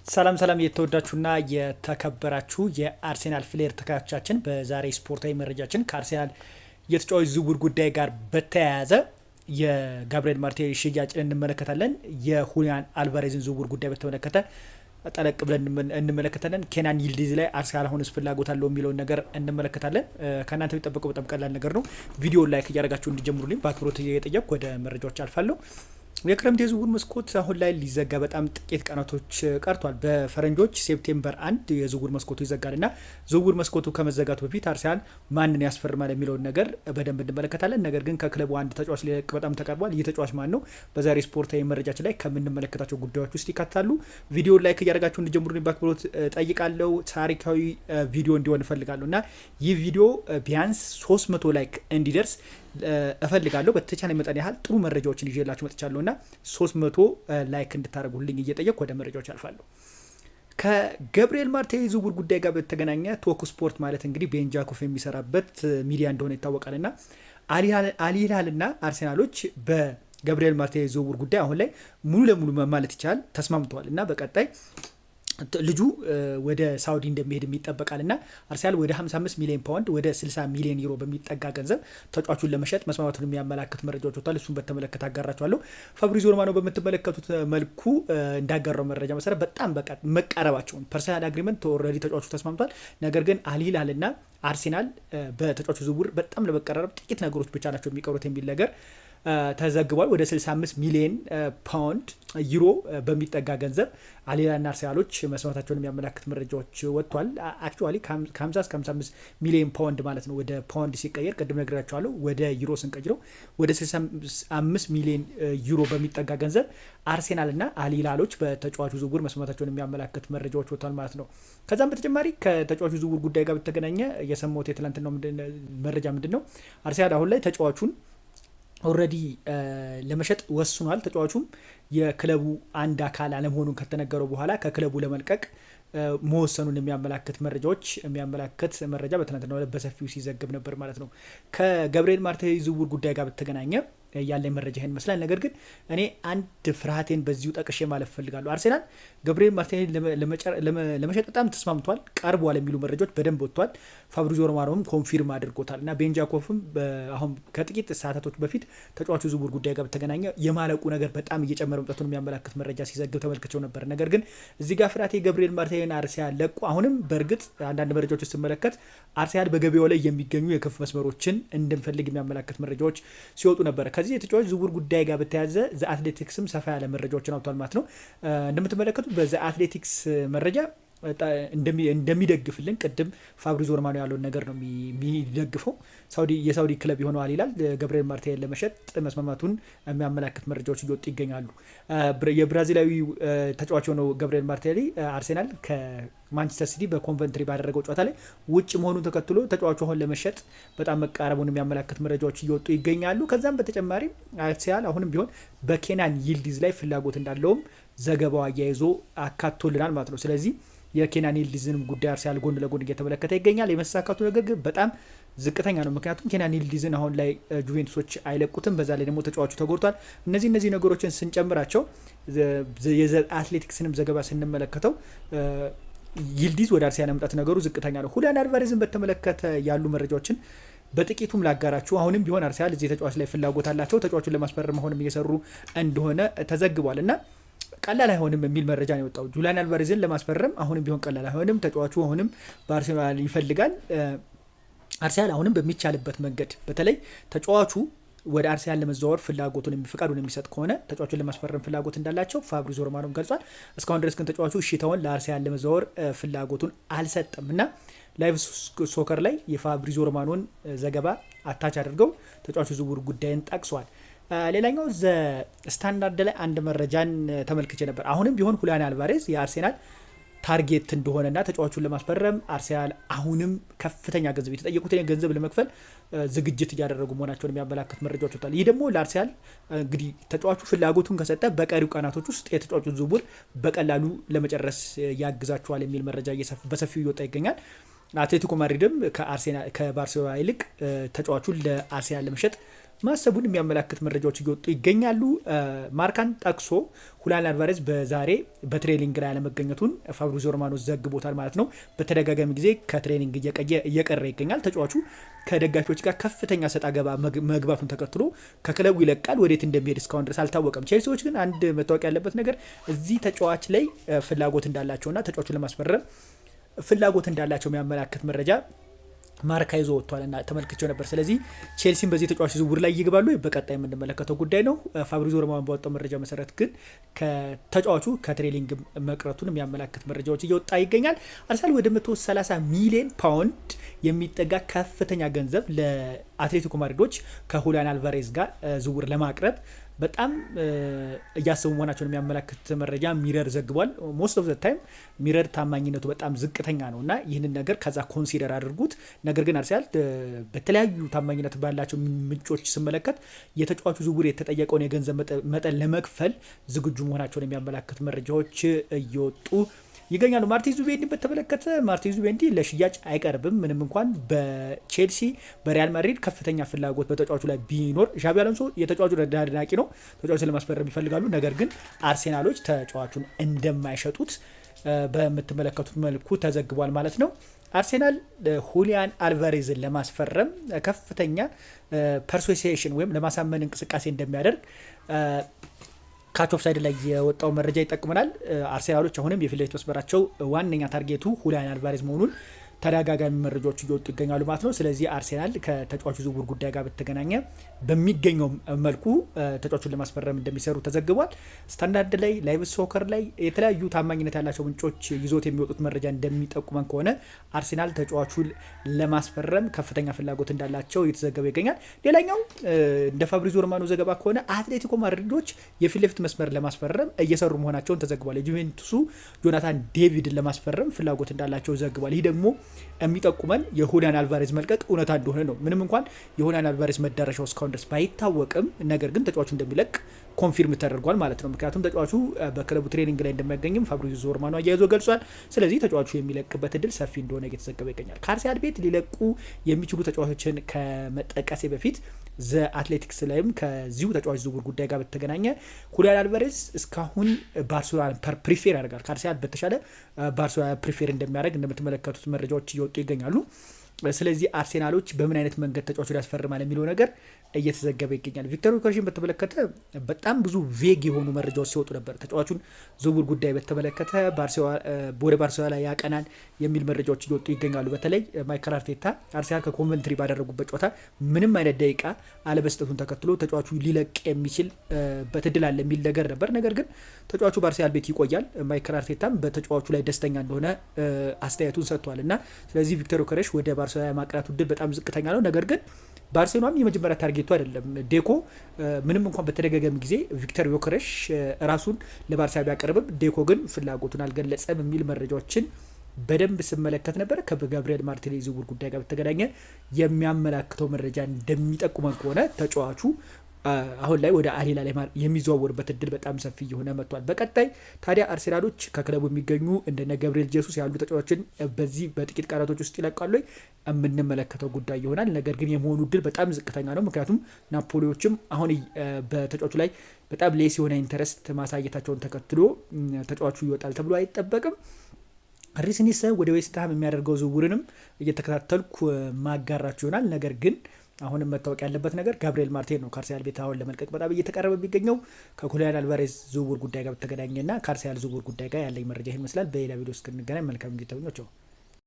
ሰላም ሰላም የተወዳችሁና የተከበራችሁ የአርሴናል ፍሌር ተከታዮቻችን፣ በዛሬ ስፖርታዊ መረጃችን ከአርሴናል የተጫዋች ዝውውር ጉዳይ ጋር በተያያዘ የጋብርኤል ማርቲኔሊ ሽያጭን እንመለከታለን። የሁሊያን አልቫሬዝን ዝውውር ጉዳይ በተመለከተ ጠለቅ ብለን እንመለከታለን። ኬናን ይልዲዝ ላይ አርሰናል አሁንስ ፍላጎት አለው የሚለውን ነገር እንመለከታለን። ከእናንተ የሚጠበቀው በጣም ቀላል ነገር ነው። ቪዲዮ like እያደረጋችሁ እንዲጀምሩልኝ በአክብሮት እየጠየቅኩ ወደ መረጃዎች አልፋለሁ። የክረምት የዝውውር መስኮት አሁን ላይ ሊዘጋ በጣም ጥቂት ቀናቶች ቀርቷል። በፈረንጆች September 1 የዝውውር መስኮቱ ይዘጋል እና ዝውውር መስኮቱ ከመዘጋቱ በፊት አርሰናል ማንን ያስፈርማል የሚለውን ነገር በደንብ እንመለከታለን። ነገር ግን ከክለቡ አንድ ተጫዋች ሊለቅ በጣም ተቃርቧል። ይህ ተጫዋች ማን ነው? በዛሬ ስፖርታዊ መረጃችን ላይ ከምንመለከታቸው ጉዳዮች ውስጥ ይካተታሉ። ቪዲዮ like እያደረጋችሁ እንዲጀምሩ በአክብሮት ጠይቃለሁ። ታሪካዊ ቪዲዮ እንዲሆን እፈልጋለሁ እና ይህ ቪዲዮ ቢያንስ 300 like እንዲደርስ እፈልጋለሁ። በተቻለ መጠን ያህል ጥሩ መረጃዎችን ይዤላችሁ መጥቻለሁ እና 300 like እንድታደርጉልኝ እየጠየቅኩ ወደ መረጃዎች አልፋለሁ። ከገብርኤል ማርቲኔሊ ዝውውር ጉዳይ ጋር በተገናኘ ቶክ ስፖርት ማለት እንግዲህ ቤን ጃኮፍ የሚሰራበት ሚዲያ እንደሆነ ይታወቃል እና አልሂላልና አርሴናሎች በገብርኤል ማርቲኔሊ ዝውውር ጉዳይ አሁን ላይ ሙሉ ለሙሉ ማለት ይቻላል ተስማምተዋል እና በቀጣይ ልጁ ወደ ሳውዲ እንደሚሄድ ይጠበቃል እና አርሰናል ወደ 55 ሚሊዮን ፓውንድ፣ ወደ 60 ሚሊዮን ዩሮ በሚጠጋ ገንዘብ ተጫዋቹን ለመሸጥ መስማማቱን የሚያመላክት መረጃዎች ወጥቷል። እሱን በተመለከተ አጋራችኋለሁ። ፋብሪዚዮ ሮማኖ በምትመለከቱት መልኩ እንዳጋራው መረጃ መሰረት በጣም በቃ መቃረባቸውን፣ personal agreement already ተጫዋቹ ተስማምቷል። ነገር ግን አልሂላል እና አርሴናል በተጫዋቹ ዝውውር በጣም ለመቀራረብ ጥቂት ነገሮች ብቻ ናቸው የሚቀሩት የሚል ነገር ተዘግቧል። ወደ 65 ሚሊዮን ፓውንድ ዩሮ በሚጠጋ ገንዘብ አልሂላልና አርሰናሎች መስማማታቸውን የሚያመላክት መረጃዎች ወጥቷል። Actually ከ50 እስከ 55 ሚሊዮን ፓውንድ ማለት ነው። ወደ ፓውንድ ሲቀየር ቅድም ነግሬያችኋለሁ። ወደ ዩሮ ስንቀይረው ወደ 65 ሚሊዮን ዩሮ በሚጠጋ ገንዘብ አርሴናልና አልሂላሎች በተጫዋቹ ዝውውር መስማማታቸውን የሚያመላክት መረጃዎች ወጥቷል ማለት ነው። ከዛም በተጨማሪ ከተጫዋቹ ዝውውር ጉዳይ ጋር በተገናኘ የሰማሁት የትላንትናው መረጃ ምንድን ነው? አርሰናል አሁን ላይ ተጫዋቹን already ለመሸጥ ወስኗል። ተጫዋቹም የክለቡ አንድ አካል አለመሆኑን ከተነገረው በኋላ ከክለቡ ለመልቀቅ መወሰኑን የሚያመላክት መረጃ በትናንትናው ዕለት በሰፊው ሲዘግብ ነበር ማለት ነው። ከገብርኤል ማርቲኔሊ ዝውውር ጉዳይ ጋር በተገናኘ ያለኝ መረጃ ይሄን ይመስላል። ነገር ግን እኔ አንድ ፍርሃቴን በዚሁ ጠቅሼ ማለፍ እፈልጋለሁ። አርሴናል ገብርኤል ማርቲኔሊ ለመሸጥ በጣም ተስማምቷል፣ ቀርቧል የሚሉ መረጃዎች በደንብ ወጥቷል። ፋብሪዚዮ ሮማኖም confirm አድርጎታል እና ቤን ጃኮፍም አሁን ከጥቂት ሰዓታቶች በፊት ተጫዋቹ ዝውውር ጉዳይ ጋር በተገናኘ የማለቁ ነገር በጣም እየጨመረ መምጣቱን የሚያመላክት መረጃ ሲዘግብ ተመልክቸው ነበር። ነገር ግን እዚህ ጋር ፍርሃቴ ገብርኤል ማርቲኔሊን አርሰናል ለቆ፣ አሁንም በእርግጥ አንዳንድ መረጃዎች ስመለከት አርሰናል በገበያው ላይ የሚገኙ የክንፍ መስመሮችን እንደሚፈልግ የሚያመላክት መረጃዎች ሲወጡ ነበረ። ከዚህ የተጫዋች ዝውውር ጉዳይ ጋር በተያያዘ ዘ አትሌቲክስም ሰፋ ያለ መረጃዎችን አውጥቷል ማለት ነው። እንደምትመለከቱት በዘ አትሌቲክስ መረጃ እንደሚደግፍልን ቅድም ፋብሪዚዮ ሮማኖ ያለውን ነገር ነው የሚደግፈው። የሳውዲ ክለብ የሆነው አልሂላል ገብርኤል ማርቲኔሊን ለመሸጥ መስማማቱን የሚያመላክት መረጃዎች እየወጡ ይገኛሉ። የብራዚላዊ ተጫዋች የሆነው ገብርኤል ማርቲኔሊ አርሴናል ከማንቸስተር ሲቲ በኮንቨንትሪ ባደረገው ጨዋታ ላይ ውጭ መሆኑን ተከትሎ ተጫዋቹ አሁን ለመሸጥ በጣም መቃረቡን የሚያመላክት መረጃዎች እየወጡ ይገኛሉ። ከዛም በተጨማሪ አርሴናል አሁንም ቢሆን በኬናን ይልዲዝ ላይ ፍላጎት እንዳለውም ዘገባው አያይዞ አካቶልናል ማለት ነው። ስለዚህ የኬናን ይልዲዝንም ጉዳይ አርሰናል ጎን ለጎን እየተመለከተ ይገኛል። የመሳካቱ ነገር ግን በጣም ዝቅተኛ ነው። ምክንያቱም ኬናን ይልዲዝን አሁን ላይ ጁቬንቱሶች አይለቁትም። በዛ ላይ ደግሞ ተጫዋቹ ተጎድቷል። እነዚህ ነገሮችን ስንጨምራቸው፣ የአትሌቲክስንም ዘገባ ስንመለከተው ይልዲዝ ወደ አርሰናል መምጣት ነገሩ ዝቅተኛ ነው። ሁሊያን አልቫሬዝን በተመለከተ ያሉ መረጃዎችን በጥቂቱም ላጋራችሁ። አሁንም ቢሆን አርሰናል እዚህ ተጫዋች ላይ ፍላጎት አላቸው። ተጫዋቹን ለማስፈረም አሁንም እየሰሩ እንደሆነ ተዘግቧል እና ቀላል አይሆንም የሚል መረጃ ነው የወጣው። ጁሊያን አልቫሬዝን ለማስፈረም አሁንም ቢሆን ቀላል አይሆንም። ተጫዋቹ አሁንም በአርሴናል ይፈልጋል። አርሰናል አሁንም በሚቻልበት መንገድ በተለይ ተጫዋቹ ወደ አርሰናል ለመዘዋወር ፍላጎቱን ፈቃዱን የሚሰጥ ከሆነ ተጫዋቹን ለማስፈረም ፍላጎት እንዳላቸው ፋብሪዚዮ ሮማኖም ገልጿል። እስካሁን ድረስ ግን ተጫዋቹ እሺታውን ለአርሰናል ለመዘዋወር ፍላጎቱን አልሰጠም እና ላይቭ ሶከር ላይ የፋብሪዚዮ ሮማኖን ዘገባ attach አድርገው ተጫዋቹ ዝውውር ጉዳይን ጠቅሷል። ሌላኛው ዘ ስታንዳርድ ላይ አንድ መረጃን ተመልክቼ ነበር። አሁንም ቢሆን ሁሊያን አልቫሬዝ የአርሴናል target እንደሆነና ተጫዋቹን ለማስፈረም አርሴናል አሁንም ከፍተኛ ገንዘብ፣ የተጠየቁትን ገንዘብ ለመክፈል ዝግጅት እያደረጉ መሆናቸውን የሚያመላክት መረጃዎች ወጥቷል። ይህ ደግሞ ለአርሴናል እንግዲህ ተጫዋቹ ፍላጎቱን ከሰጠ በቀሪው ቀናቶች ውስጥ የተጫዋቹን ዝውውር በቀላሉ ለመጨረስ ያግዛቸዋል የሚል መረጃ በሰፊው እየወጣ ይገኛል። አትሌቲኮ ማድሪድም ከባርሴሎና ይልቅ ተጫዋቹን ለአርሴናል ለመሸጥ ማሰቡን የሚያመላክት መረጃዎች እየወጡ ይገኛሉ። ማርካን ጠቅሶ ሁሊያን አልቫሬዝ በዛሬ በ training ላይ አለመገኘቱን ፋብሪዚዮ ሮማኖ ዘግቦታል ማለት ነው። በተደጋጋሚ ጊዜ ከ training እየቀረ ይገኛል። ተጫዋቹ ከደጋፊዎች ጋር ከፍተኛ ሰጣ ገባ መግባቱን ተከትሎ ከክለቡ ይለቃል። ወዴት እንደሚሄድ እስካሁን ድረስ አልታወቀም። ቼልሲዎች ግን አንድ መታወቅ ያለበት ነገር እዚህ ተጫዋች ላይ ፍላጎት እንዳላቸውና ተጫዋቹን ለማስፈረም ፍላጎት እንዳላቸው የሚያመላክት መረጃ ማርካ ይዞ ወጥቷል እና ተመልክቼው ነበር። ስለዚህ ቼልሲን በዚህ ተጫዋች ዝውውር ላይ ይግባሉ በቀጣይ የምንመለከተው ጉዳይ ነው። ፋብሪዚዮ ሮማኖ ባወጣው መረጃ መሰረት ግን ከተጫዋቹ ከ training መቅረቱን የሚያመላክት መረጃዎች እየወጣ ይገኛል። አርሰናል ወደ 130 ሚሊዮን ፓውንድ የሚጠጋ ከፍተኛ ገንዘብ ለአትሌቲኮ ማድሪዶች ከሁሊያን አልቫሬዝ ጋር ዝውውር ለማቅረብ በጣም እያሰቡ መሆናቸውን የሚያመላክት መረጃ ሚረር ዘግቧል። Most of the time ሚረር ታማኝነቱ በጣም ዝቅተኛ ነው እና ይህንን ነገር ከዛ consider አድርጉት። ነገር ግን አርሰናል በተለያዩ ታማኝነት ባላቸው ምንጮች ስመለከት የተጫዋቹ ዝውውር የተጠየቀውን የገንዘብ መጠን ለመክፈል ዝግጁ መሆናቸውን የሚያመላክት መረጃዎች እየወጡ ይገኛሉ። ማርቲን ዙቢሜንዲ በተመለከተ ማርቲን ዙቢሜንዲ ለሽያጭ አይቀርብም። ምንም እንኳን በቼልሲ፣ በሪያል ማድሪድ ከፍተኛ ፍላጎት በተጫዋቹ ላይ ቢኖር፣ ዣቢ አሎንሶ የተጫዋቹ አድናቂ ነው። ተጫዋቹን ለማስፈረም ይፈልጋሉ። ነገር ግን አርሴናሎች ተጫዋቹን እንደማይሸጡት በምትመለከቱት መልኩ ተዘግቧል ማለት ነው። አርሴናል ሁሊያን አልቫሬዝን ለማስፈረም ከፍተኛ persuasion ወይም ለማሳመን እንቅስቃሴ እንደሚያደርግ ካች ኦፍ ሳይድ ላይ የወጣው መረጃ ይጠቅመናል። አርሴናሎች አሁንም የፊት ለፊት መስመራቸው ዋነኛ target ኡ ሁሊያን አልቫሬዝ መሆኑን ተደጋጋሚ መረጃዎች እየወጡ ይገኛሉ ማለት ነው። ስለዚህ አርሴናል ከተጫዋቹ ዝውውር ጉዳይ ጋር በተገናኘ በሚገኘው መልኩ ተጫዋቹን ለማስፈረም እንደሚሰሩ ተዘግቧል። ስታንዳርድ ላይ፣ ላይቭ ሶከር ላይ የተለያዩ ታማኝነት ያላቸው ምንጮች ይዞት የሚወጡት መረጃ እንደሚጠቁመን ከሆነ አርሴናል ተጫዋቹን ለማስፈረም ከፍተኛ ፍላጎት እንዳላቸው እየተዘገበ ይገኛል። ሌላኛው እንደ ፋብሪዚዮ ሮማኖ ዘገባ ከሆነ አትሌቲኮ ማድሪዶች የፊት ለፊት መስመር ለማስፈረም እየሰሩ መሆናቸውን ተዘግቧል። የጁቬንቱሱ ጆናታን ዴቪድን ለማስፈረም ፍላጎት እንዳላቸው ዘግቧል። ይህ ደግሞ የሚጠቁመን የሁሊያን አልቫሬዝ መልቀቅ እውነታ እንደሆነ ነው። ምንም እንኳን የሁሊያን አልቫሬዝ መዳረሻው እስካሁን ድረስ ባይታወቅም ነገር ግን ተጫዋቹ እንደሚለቅ confirm ተደርጓል ማለት ነው። ምክንያቱም ተጫዋቹ በክለቡ training ላይ እንደማይገኝም ፋብሪዚዮ ሮማኖ አያይዞ ገልጿል። ስለዚህ ተጫዋቹ የሚለቅበት እድል ሰፊ እንደሆነ እየተዘገበ ይገኛል። ከአርሰናል ቤት ሊለቁ የሚችሉ ተጫዋቾችን ከመጠቀሴ በፊት ዘ አትሌቲክስ ላይም ከዚሁ ተጫዋች ዝውውር ጉዳይ ጋር በተገናኘ ሁሊያን አልቫሬዝ እስካሁን ባርሴሎና prefer ያደርጋል። ከአርሰናል በተሻለ ባርሴሎና prefer እንደሚያደርግ እንደምትመለከቱት መረጃዎች እየወጡ ይገኛሉ። ስለዚህ አርሴናሎች በምን አይነት መንገድ ተጫዋቹ ያስፈርማል የሚለው ነገር እየተዘገበ ይገኛል። ቪክተር ዮኬሬሽን በተመለከተ በጣም ብዙ vague የሆኑ መረጃዎች ሲወጡ ነበር። ተጫዋቹን ዝውውር ጉዳይ በተመለከተ ወደ ባርሴሎና ያቀናል የሚል መረጃዎች እየወጡ ይገኛሉ። በተለይ ማይከል አርቴታ አርሴናል ከኮቨንትሪ ባደረጉበት ጨዋታ ምንም አይነት ደቂቃ አለመስጠቱን ተከትሎ ተጫዋቹ ሊለቅ የሚችልበት እድል አለ የሚል ነገር ነበር። ነገር ግን ተጫዋቹ በአርሴናል ቤት ይቆያል። ማይከል አርቴታም በተጫዋቹ ላይ ደስተኛ እንደሆነ አስተያየቱን ሰጥቷል እና ስለዚህ ቪክተር ዮኬሬሽ ወደ ባርሴሎና የማቅናቱ እድል በጣም ዝቅተኛ ነው። ነገር ግን ባርሴሎናም የመጀመሪያ target ኡ አይደለም። ዴኮ ምንም እንኳን በተደጋጋሚ ጊዜ ቪክተር ዮኬሬሽ ራሱን ለባርሳ ቢያቀርብም ዴኮ ግን ፍላጎቱን አልገለጸም የሚል መረጃዎችን በደንብ ስመለከት ነበር። ከጋብሪኤል ማርቲኔሊ ዝውውር ጉዳይ ጋር በተገናኘ የሚያመላክተው መረጃ እንደሚጠቁመን ከሆነ ተጫዋቹ አሁን ላይ ወደ አል ሂላል የሚዘዋወርበት እድል በጣም ሰፊ እየሆነ መጥቷል። በቀጣይ ታዲያ አርሴናሎች ከክለቡ የሚገኙ እንደነ ገብርኤል ጄሱስ ያሉ ተጫዋቾችን በዚህ በጥቂት ቀናቶች ውስጥ ይለቃሉ የምንመለከተው ጉዳይ ይሆናል። ነገር ግን የመሆኑ እድል በጣም ዝቅተኛ ነው። ምክንያቱም ናፖሊዎችም አሁን በተጫዋቹ ላይ በጣም less የሆነ interest ማሳየታቸውን ተከትሎ ተጫዋቹ ይወጣል ተብሎ አይጠበቅም። ሪስ ኔልሰን ወደ ዌስትሃም የሚያደርገው ዝውውርንም እየተከታተልኩ ማጋራችሁ ይሆናል። ነገር ግን አሁንም መታወቅ ያለበት ነገር ጋብሪኤል ማርቲኔሊ ነው ከአርሰናል ቤት አሁን ለመልቀቅ በጣም እየተቃረበ የሚገኘው። ከሁሊያን አልቫሬዝ ዝውውር ጉዳይ ጋር በተገናኘና ከአርሰናል ዝውውር ጉዳይ ጋር ያለኝ መረጃ ይህን ይመስላል። በሌላ ቪዲዮ እስክንገናኝ መልካም ጊዜ ተመኘሁ።